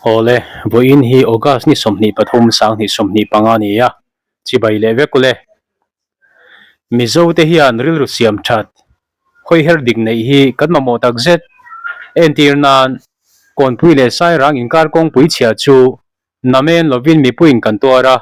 Awle, vawiin hi August ni 23 2025 a ni a, chibai leh vek ule. Mizo te hian rilru siam that, hawi her dik neih hi kan mamawh tak zet. Entir nan, Kawnpui leh Sairang inkar kawngpui chhia chu namen lovin mipuiin kan tuar a,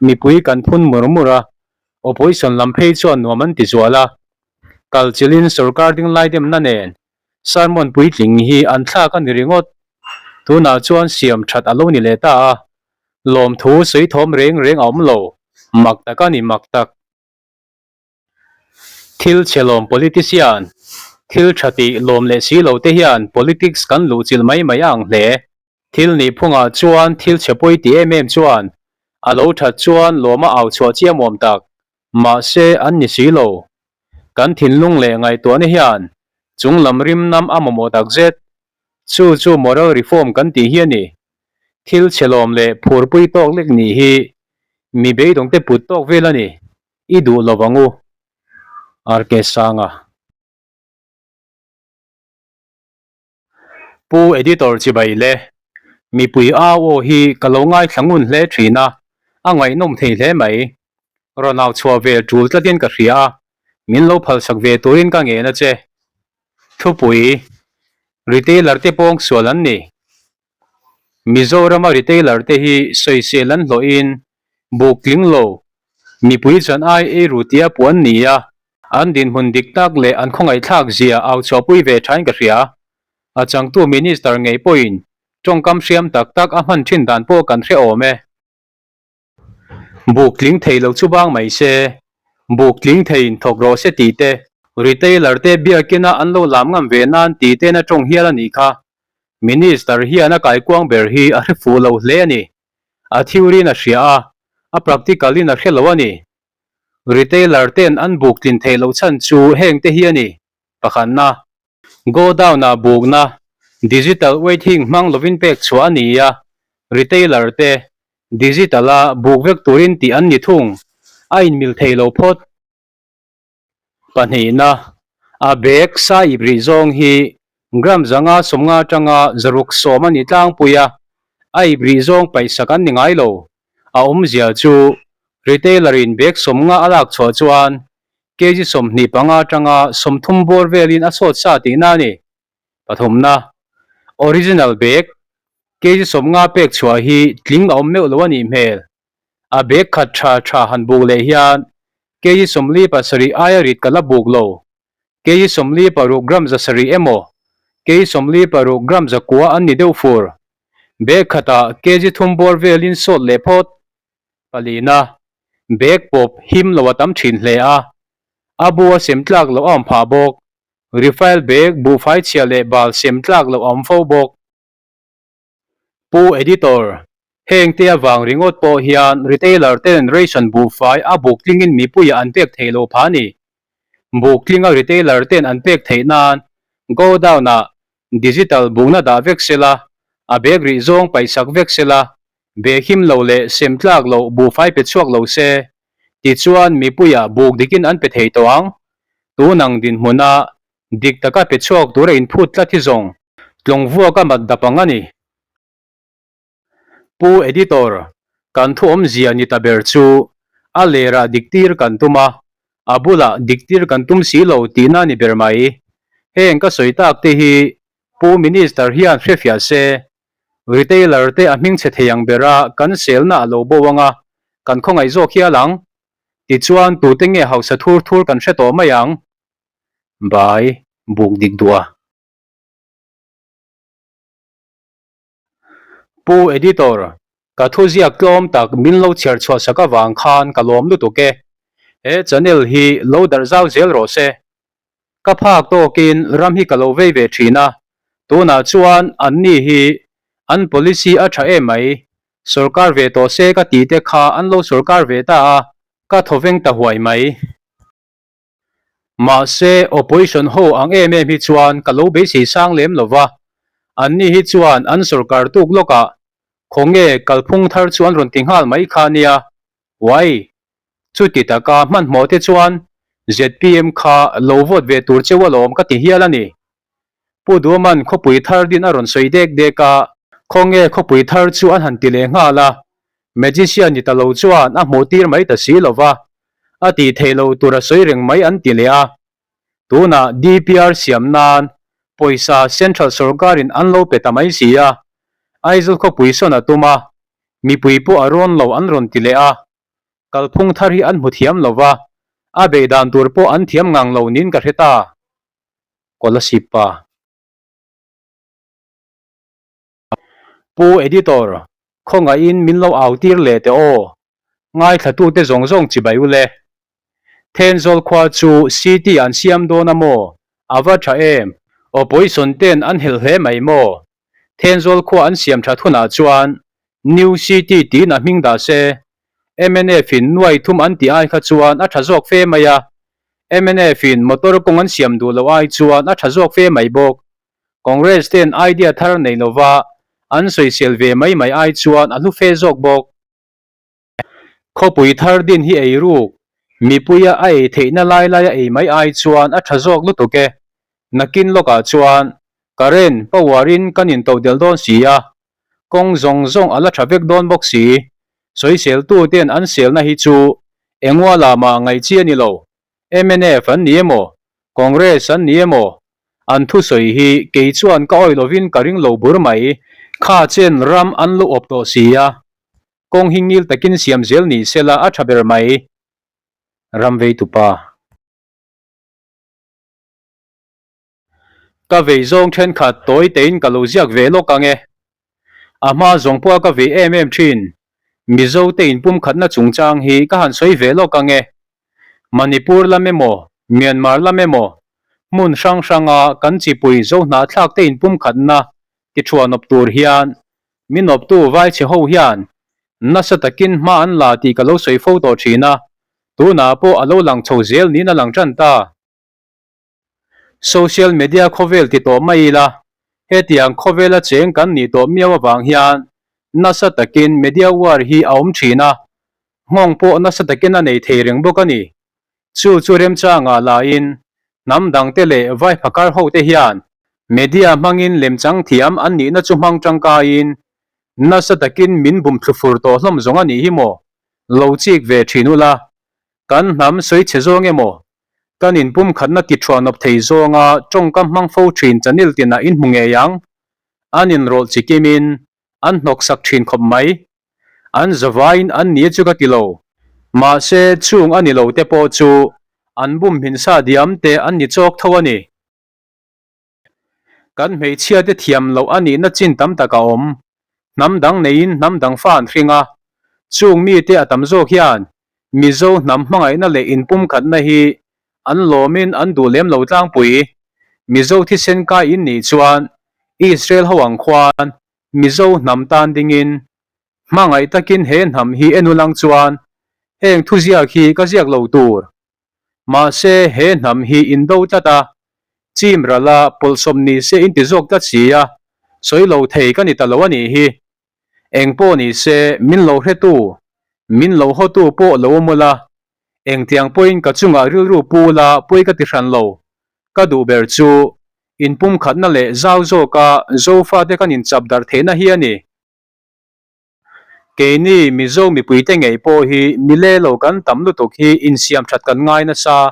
mipui kan phun mur mur a, opposition lam phei chuan nuam an ti zual a, kal chilhin sorkar dinglai demna nen Sermon puitling hi an thlak a ni ringawt. Tunah chuan siam that a lo ni leh ta a, lawmthu sawi thawm reng reng a awm lo, mak tak a ni mak tak. Thil chhe lawm politician, thil tha tih lawm leh si lo te hian politics kan luh chilh mai mai a ang hle. Thil nih phungah chuan thil chhe pawi ti em em chuan a lo that chuan lawm a au chhuah chiam awm tak, mahse an ni si lo. Kan thinlung leh ngaihtuahna hian chung lam rim nam a mamawh tak zet. Chu chu moral reform kan tih hi a ni. Thil chhe lawm leh phurpui tawk lek nih hi mi beidawngte put tawk vel a ni. I duh lo vang u. RK Sanga. Pu Editor chibai le, mipui au aw hi ka lo ngaithla ngun hle thin a, a ngaihnawm thei hle mai. Rawn au chhuah vel tul tlatin ka hria a, min lo phalsak ve turin ka ngen a che. Thupui, Retailer te pawng sual an ni. Mizorama retailer te hi sawisel an hlawhin buk tling lo, mipui chan ai ei ru tia puh an ni a, an dinhmun dik tak leh an khawngaihthlak zia au chhuahpui ve thain ka hria. A changtu Minister ngei pawhin tawngkam hriam tak tak a hman thin dan pawh kan hre awm e. Buk tling thei lo chu bang mai se, buk tling theiin thawk rawh se tih te, retailer te biakina an lo lam ngam ve nan tih ten a tawng hial a nih kha. Minister hian a kaikuang ber hi a hre fuh lo hle a ni. A theory in a hria a, a practical in a hre lo a ni. Retailer ten an buk tlin theih loh chhan chu heng te hi a ni, pakhatna. Godown-ah bukna, digital weighing hmang lovin pek chhuah a ni a, retailer te digital-a buk vek turin tih an ni thung, a inmil thei lo phawt. Pahnihna, a bag sa ip rih zawng hi gram zanga 50 atanga 610 a ni tlangpui a, a ip rih zawng paihsak an ni ngai lo. A awmzia chu retailer-in bag 50 a lak chhuah chuan kg 25 atanga 30 bawr velin a sawt sa tihna a ni. Pathumna, Original bag kg 50 pek chhuah hi tling a awm meuh lo a nih hmel. A bag khat tha tha han buk leh hian kg 47 aia rit ka la buk lo. Kg 46 gram 700 emaw kg 46 gram 900 an ni deuh fur. Bag khatah kg thum bawr velin sawt leh phawt. Palina, Bag pawp him lo a tam thin hle a, a bu a sem tlak loh a awm phah bawk. Refail bag buhfai chhia leh bal sem tlak loh a awm fo bawk. Pu Editor, heng te avang ringawt pawh hian retailer ten ration buhfai a buk tlingin mipuiah an pek theih loh phah a ni. Buk tlinga retailer ten an pek theih nan godown-ah digital bukna dah vek sela, a bag rih zawng paihsak vek sela, bag him lo leh sem tlak loh buhfai pe chhuak lo se, tichuan mipuiah buk dikin an pe thei tawh ang. Tunang dinhmuna Dik taka pe chhuak tura inphut tlat hi zawng tlawng vuak a mat dap ang a ni. Pu Editor, kan thu awmzia ni ta ber chu a lerah dik tir kan tum a, a bulah dik tir kan tum si lo tihna a ni ber mai. Heng ka sawi tak te hi Pu Minister hian hrefiah se, retailer te a hmingchhe thei ang bera kan selna a lo bo ang a, kan khawngaih zawk hial ang. Tichuan tute nge hausa thur thur kan hre tawh mai ang. Bai buk dik duh a. Pu Editor, ka thu ziak tlawm tak min lo chhiar chhuah sak avang khan ka lawm lutuk e. He channel hi lo darh zau zel rawh se. Ka phak tawkin ram hi ka lo vei ve thin a, tunah chuan anni hi an policy a tha em mai, sorkar ve tawh se ka tih te kha an lo sorkar ve ta a, ka thawveng ta huai mai. Mahse, opposition ho ang em em hi chuan ka lo beisei sang lem lo va, anni hi chuan an sorkar tuk lawkah khawnge kalphung thar chu an rawn ti nghal mai kha nia. Uai! Chuti taka hmanhmawh te chuan zpm kha lo vote ve tur cheu alawm ka ti hial a ni. Pu Duaman khawpui thar din a rawn sawi dek dek a. Khawnge khawpui thar chu an han ti leh nghal a, magician ni ta lo chuan a hmuh tir mai ta si lo va, a tih theih loh tur a sawi reng mai an ti leh a. Tunah DPR siam nan pawisa central sorkarin an lo pe ta mai si a, Aizawl khawpui sawn a tum a, mipui pawh a rawn lo an rawn ti leh a, kalphung thar hi an hmu thiam lo va, a beih dan tur pawh an thiam ngang lo niin ka hre ta. Kolasib pa. Pu Editor, khawngaihin min lo au tir leh teh aw. Ngaithlatute zawng zawng chibai u le. Thenzawl khua chu city an siam dawn a maw? A va tha em? Opposition ten an helh hle mai maw? Thenzawl khua an siam that hunah chuan New City tiin a hming dah se. Mnf in nuai thum an tih ai kha chuan a tha zawk fe mai a. Mnf in motor kawng an siam duh loh ai chuan a tha zawk fe mai bawk. Congress ten idea thar nei lova an sawisel ve mai mai ai chuan a hlu fe zawk bawk. Khawpui thar din hi ei ruk, mipuia a ei theihna lai laia ei mai ai chuan a tha zawk lutuk e. Nakin lawkah chuan current power in kan intodelh dawn si a, kawng zawng zawng a la tha vek dawn bawk si. Sawiseltu ten an selna hi chu engua lamah ngaih chi a ni lo. Mnf an ni emaw, Congress an ni emaw, an thusawi hi kei chuan ka awih lovin ka ring lo bur mai. Kha chen ram an lo awp tawh si a, kawng hi ngil takin siam zel ni sela a tha ber mai. Ram vei tupa. Ka vei zawng thenkhat tawi tein ka lo ziak ve lawk ang e. A hma zawng pawha ka vei em em thin. Mizo te inpumkhatna chungchang hi ka han sawi ve lawk ang e. Manipur lam emaw, Myanmar lam emaw, hmun hrang hranga kan chipui Zohnahthlak te inpumkhatna ti thuanawp tur hian min awptu vaichhe ho hian nasa takin hma an la tih ka lo sawi fo tawh thin a, tunah pawh a lo lang chho zel niin a lang tan ta. Social media khawvel ti tawh mai ila, hetiang khawvela cheng kan nih tawh miau avang hian nasa takin media war hi a awm thin a, nghawng pawh nasa takin a nei thei reng bawk a ni. Chu chu remchangah lahin hnam dangte leh vai phakar hote hian media hmangin lemchang thiam an nihna chu hmang tangkaiin nasa takin min bum thlu fur tawh hlawm zawng a nih hi maw? Lo chik ve thin ula, kan hnam sawi chhe zawng emaw Kan inpumkhatna ti thuanawp thei zawnga tawngkam hmang fo thin chanel tinah in hmu ngei ang. An inrawlh chi kimin an hnawksak thin khawp mai. An zavaiin an ni chu ka ti lo. Mahse chung a ni lo te pawh chu an bum hminsa diam te an ni chawk tho a ni. Kan hmeichhia te thiam loh a nihna chin tam tak a awm. Hnam dang neiin hnam dang fa an hring a. Chung mite a tam zawk hian Mizo hnam hmangaihna leh inpumkhatna hi an lawmin an duh lem lo tlangpui. Mizo thisen kai in nih chuan Israel ho ang khuan Mizo hnam tan dingin hmangaih takin he hnam hi en ulang chuan heng thuziak hi ka ziak lo tur. Mahse he hnam hi indo tlat a, chim rala pawlhsawm ni se inti zawk tlat si a, sawi lo thei ka ni ta lo a nih hi. Eng pawh ni se min lo hretu, min lo hawtu pawh lo awm ula, engtiang pawhin ka chungah rilru pu ula pawi ka ti hran lo. Ka duh ber chu inpumkhatna leh zau zawka Zofate kan inchap darh theihna hi a ni. Keini Mizo mipuite ngei pawh hi mile lo kan tam lutuk hi insiam that kan ngai nasa.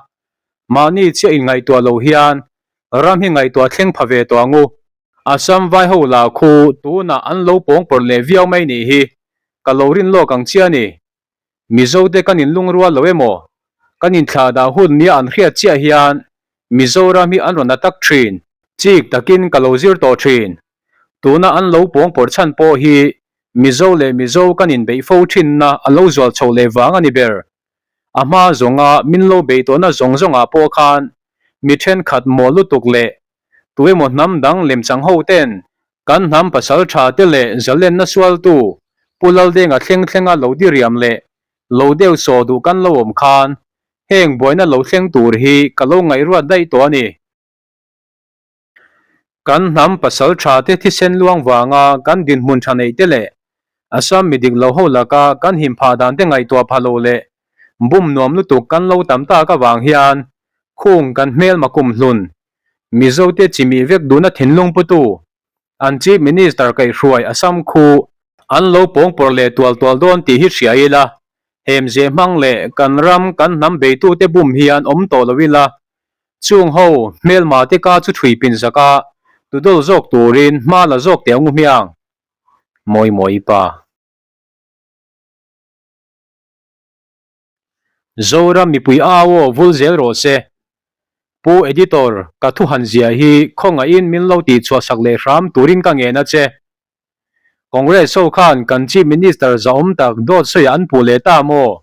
Mahni chiah inngaihtuah lo hian ram hi ngaihtuah thleng pha ve tawh ang u. Assam vai ho lah khu tunah an lo pawng pawrh leh viau mai nih hi ka lo rin lawk ang chiah a ni. Mizo te kan inlungrual lo emaw? Kan inthlah dah hun nia an hriat chiah hian Mizoram hi an rawn attack thin. Chik takin ka lo zir tawh thin. Tuna an lo pawng pawrh chhan pawh hi Mizo leh Mizo kan inbeih fo thinna a lo zual chho leh vang a ni ber. A hma zawnga min lo beih tawhna zawng zawngah pawh khan mi thenkhat mawl lutuk leh tuemaw hnam dang lemchang ho ten kan hnam pasal tha te leh zalenna sualtu Pu Laldenga thleng thlenga lo diriam leh lo deuh saw duh kan lo awm khan heng buaina lo thleng tur hi ka lo ngaihruat daih tawh a ni. Kan hnam pasal tha te thisen luang vanga kan dinhmun tha neih te leh Assam mi dik lo ho laka kan him phah dan te ngaihtuah pha lo leh bum nuam lutuk kan lo tam tak avang hian khung kan hmelma kum hlun Mizo te chimih vek duhna thinlung putu. An Chief Minister kaihhruai Assam khu an lo pawngpawrh leh tual tual dawn tih hi hria ila, hemze hmang leh kan ram kan hnam beitute bum hian awm tawh lo ila, chung ho hmelma te ka chu thui pin zak a, tudawl zawk turin hma la zawk teh ang u hmiang. Mawi mawi pa. Zoram mipui au aw vul zel rawh se. Pu Editor, ka thu han zia hi khawngaihin min lo tih chhuah sak leh hram turin ka ngen a che. Congress ho khan kan Chief Minister zahawm tak dawt sawiah an puh leh ta maw?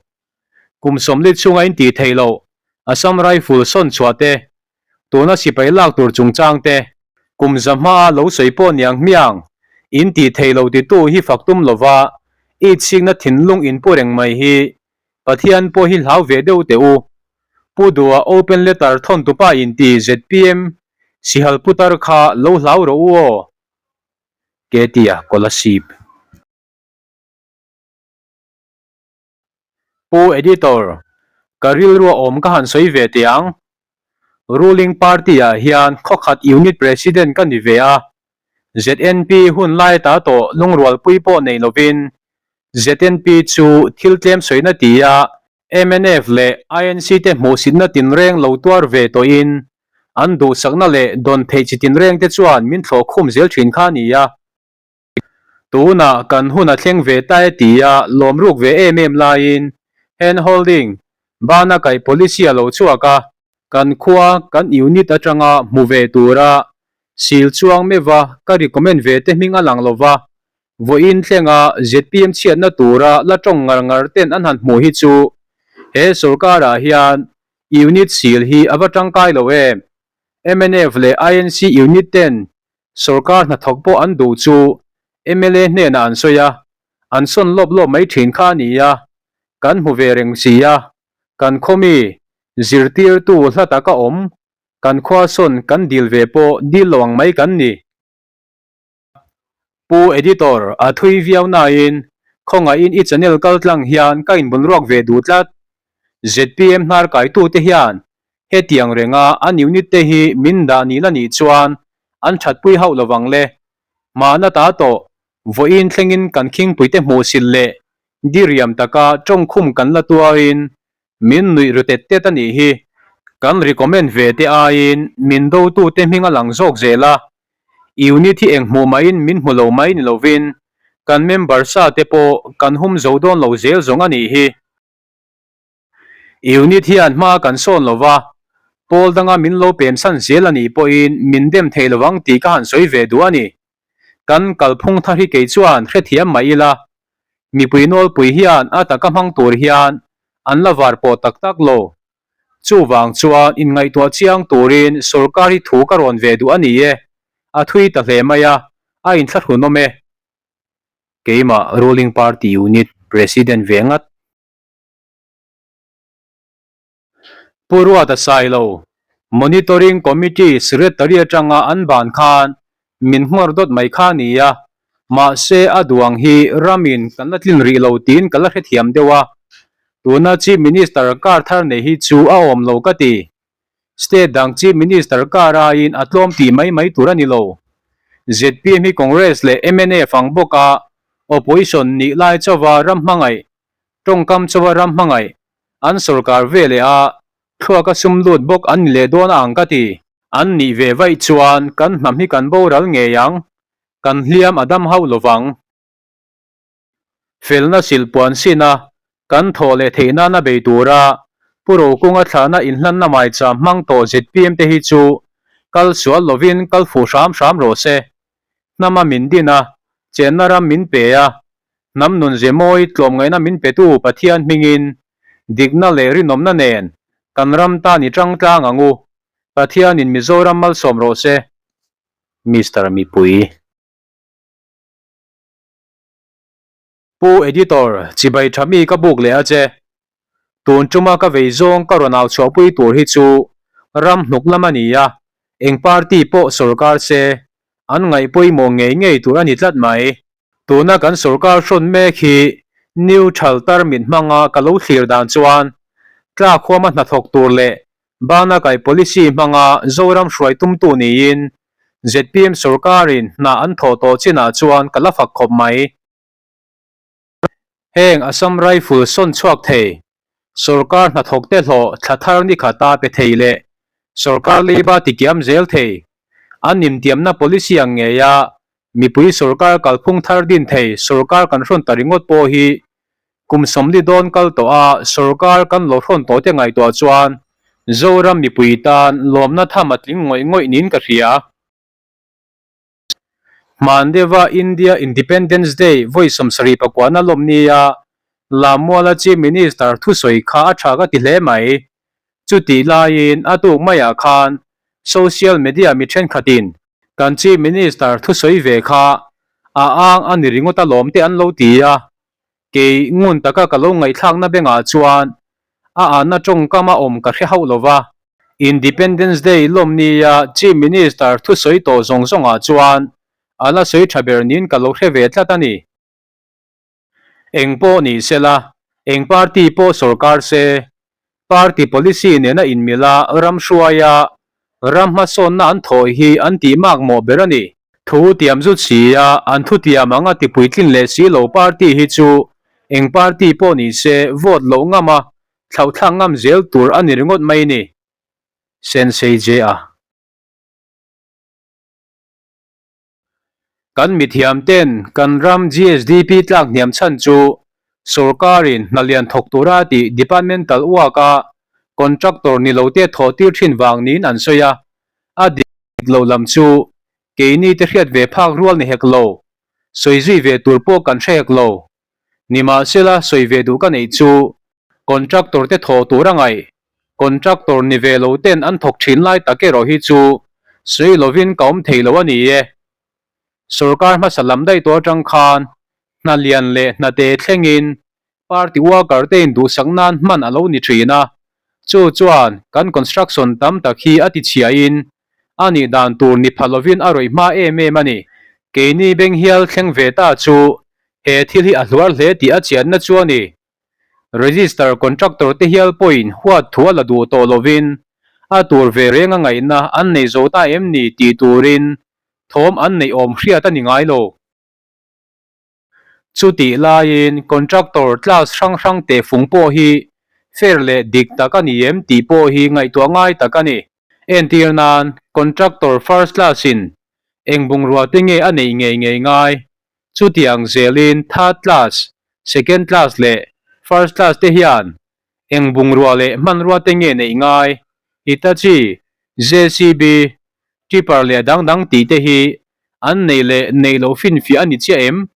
Kum sawmli chhunga in tih theih loh Assam Rifle sawn chhuah te, tuna sipai lak tur chungchang te, kum za hmaa lo sawi pawh niang hmiang, in tih theih loh titu hi fak tum lova i chhikna thinlung in pu reng mai hi Pathian pawh hi hlau ve deuh teh u. Pu Dua open letter thawn tupa in ti zpm sihal putar kha lo hlau rawh u aw. Ketia Kolasib. Pu Editor, ka rilrua awm ka han sawi ve teh ang. Ruling party ah hian khawkhat unit president ka ni ve a, ZNP hun lai ta tawh lungrualpui pawh nei lovin ZNP chu thil tlem sawina tia mnf leh INC te hmuhsitna tinreng lo tuar ve tawhin an duhsakna leh dawn theih chi tinreng te chuan min thlawh khum zel thin kha a ni a. Tunah kan hun a thleng ve ta e tia lawm ruk ve em em laiin hand holding bana kaih policy a lo chhuak a, kan khua kan unit atanga hmu ve tura sil chuang meuha ka recommend ve te hming a lang lova, vawiin thlenga zpm chhiatna tura la tawng ngar ngar ten an han hmuh hi chu he sorkarah hian unit sil hi a va tangkai lo em? Mnf leh INC unit ten Sorkar hnathawk pawh an duh chu mla hnenah an sawi a, an sawn lawp lawp mai thin kha a ni a, kan hmu ve reng si a, kan khaw mi zirtirtu hla taka awm, kan khua sawn kan dil ve pawh dil lo ang mai kan ni. Pu Editor, a thui viau nain khawngaihin i channel kaltlang hian ka inbunruak ve duh tlat. Zpm hnar kaitute hian Hetiang renga an unit te hi min dah nil a nih chuan an thatpui hauh lovang le. Hmana ta tawh, vawiin thlengin kan khingpuite hmuhsil leh diriam taka tawngkhum kan la tuarin min nuih ru tet tet a nih hi. Kan recommend ve te aiin min dotute hming a lang zawk zel a, unit hi eng hmuh mahin min hmu lo mai ni lovin kan member sa te pawh kan hum zo dawn lo zel zawng a nih hi. Unit hian hma kan sawn lo va, pawl danga min lo pem san zel a nih pawhin min dem thei lovang tih ka han sawi ve duh a ni. Kan kalphung thar hi kei chuan hrethiam mai ila, mipui nawlpui hian a taka hmang tur hian an la var pawh tak tak lo. Chuvang chuan inngaihtuah chiang turin sorkar hi thu ka rawn ve duh a ni e, a thui ta hle mai a, a inthlahrunawm e. Keimah ruling party unit president ve ngat. Pu Ruata Sailo, Monitoring Committee Secretary atanga an ban khan min nghawr dawt mai kha a ni a, mahse a duang hi ramin kan la tlin rih lo tiin ka la hrethiam deuh a, tuna Chief Minister kar thar nei hi chu a awm lo ka ti. State dang Chief Minister kar aiin a tlawm tih mai mai tur a ni lo. Zpm hi Congress leh mnf ang bawka opposition nih lai chauva ram hmangaih Tawngkam chawa ram hmangaih an sorkar ve leh a, thluaka sum lut bawk an ni leh dawn a ang ka ti. An nih ve vaih chuan kan hnam hi kan boral ngei ang, kan hliam a dam hauh lovang. Felna silhpuan sin a, kan thawh leh theih nana bei tura Pu Rokunga thlahna inhlanna maicham hmang tawh zpm te hi chu kal sual lovin kal fuh hram hram rawh se. Hnama min din a, chenna ram min pe a, Hnam nun ze mawi tlawmngaihna min petu Pathian hmingin dikna leh rinawmna nen kan ram tan i tang tlang ang u. Pathianin Mizoram malsawm rawh se. Mister Mipui. Pu Editor, chibai tha mi ka buk leh a che. Tun tuma ka vei zawng ka rawn au chhuahpui tur hi chu ram hnuk lam a ni a, eng party pawh sorkar se an ngaih pawimawh ngei ngei tur a ni tlat mai. Tuna kan sorkar hrawn mek hi neutral tarmit hmanga ka lo thlir dan chuan tlak huama hnathawk tur leh bana kai policy hmanga Zoram hruai tumtu niin. Zpm sorkarin hna an thawh tawh chinah chuan ka la fak khawp mai. Heng Assam Rifle sawn chhuak thei, sorkar hnathawkte hlawh thla thar ni khata pe thei leh sorkar leiba tikiam zel thei, an intiamna policy ang ngeia mipui sorkar kalphung thar din thei sorkar kan hrawn ta ringawt pawh hi kum 40 dawn kal tawh a sorkar kan lo hrawn tawh te ngaihtuah chuan Zoram mipui tan lawmna tham a tling ngawih ngawih niin ka hria. Hman deuha India Independence Day vawi 74 na lawm nia Lammuala Chief Minister thusawi kha a tha ka ti hle mai. Chutih laiin a tuk maiah khan social media mi thenkhatin kan Chief Minister thusawi ve kha a ang a ni ringawt alawm te an lo ti a. Kei ngun taka ka lo ngaihthlakna bengah chuan a anna tawngkam a awm ka hre hauh lo va. Independence Day lawm nia Chief Minister thusawi tawh zawng zawngah chuan a la sawi tha ber niin ka lo hre ve tlat a ni. Eng pawh ni sela, eng party pawh sawrkar se, Party policy nena inmila ram hruaia ram hmasawnna an thawh hi an tih mak mawh ber a ni. Thu tiam zut si a, an thu tiam anga ti puitlin leh si lo party hi chu eng party pawh ni se vote loh ngam a, thlauhthlak ngam zel tur a ni ringawt mai ni. Sensei J-a. Kan mithiam ten kan ram GSDP tlak hniam chhan chu sorkarin hna lian thawk tura tih departmental uaka contractor ni lo te thawh tir thin vang niin an sawi a, a dik lo lam chu keini te hriat ve phak rual ni hek lo, sawi zui ve tur pawh kan hre hek lo. Nimahsela sawi ve duh ka neih chu contractor te thawh tur a ngaih, contractor ni ve lo ten an thawk thin lai tak erawh hi chu sawi lovin ka awm thei lo a ni e. Sorkar hmasa lam daih tawh atang khan hna lian leh hna te thlengin party worker te induhsak nan hman a lo ni thin a, chu chuan kan construction tam tak hi a ti chhiahin a nih dan tur ni pha lovin a rawih hma em em a ni. Keini beng hial thleng ve ta chu he thil hi a hluar hle tih a chianna chu a ni. Register contractor te hial pawhin huat thu a la duh tawh lovin a tur ve reng a ngaihna an nei zo ta em ni tih turin thawm an neih awm hriat a ni ngai lo. Chutih laiin contractor class hrang hrang tehfung pawh hi fair leh dik tak a ni em tih pawh hi ngaihtuah ngai tak a ni. Entir nan contractor first class in eng bungrua te nge a neih ngei ngei ngai? Chutiang zelin third class, second class leh first class te hian eng bungrua leh hmanrua te nge neih ngai? Hitachi, JCB, Tipper leh dang dang tih te hi an neih leh neih loh finfiah a ni chiah em?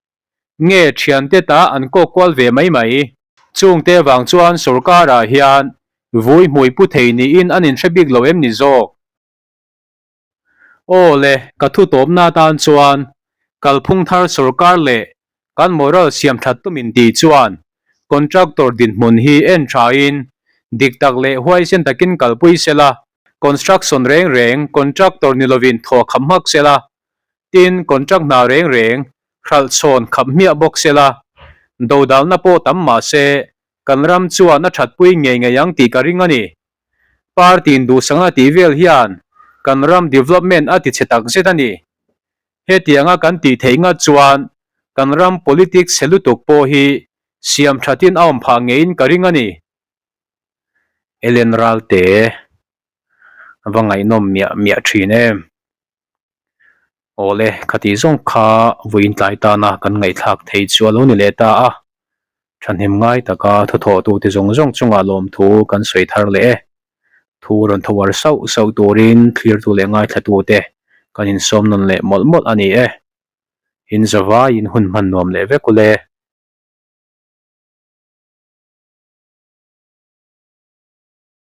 Nge thiante ta an kawk kual ve mai mai? Chungte vang chuan sorkarah hian vui hmui pu thei niin an inhre bik lo em ni zawk? Aw le, ka thu tawpna atan chuan kalphung thar sorkar leh kan moral siam that tum in tih chuan contractor dinhmun hi en thain dik tak leh huaisen takin kalpui sela, construction reng reng contractor ni lovin thawh khap hmak sela, tin contract hna reng reng hralh chhawn khap hmiah bawk sela, dodalna pawh tam mahse kan ram chuan a thatpui ngei ngei ang tih ka ring a ni. Party in duhsanga tih vel hian kan ram development a ti chhe tak zet a ni. Hetianga kan tih theih ngat chuan kan ram politics chhe lutuk pawh hi siam thatin a awm phah ngeiin ka ring a ni. Ellen Ralte va ngaihnawm miah miah thin em. Awle, khati zawng kha vawiin tlai tana kan ngaihthlak thei chu a lo ni leh ta a, thahnem ngai taka thuthawhtute zawng zawng chungah lawmthu kan sawi thar leh e. Thu rawn thawar sauh sauh turin thlirtu leh ngaithlatute kan insawm nawn leh mawlh mawlh a ni e. In zavaiin hun hman nuam leh vek ule.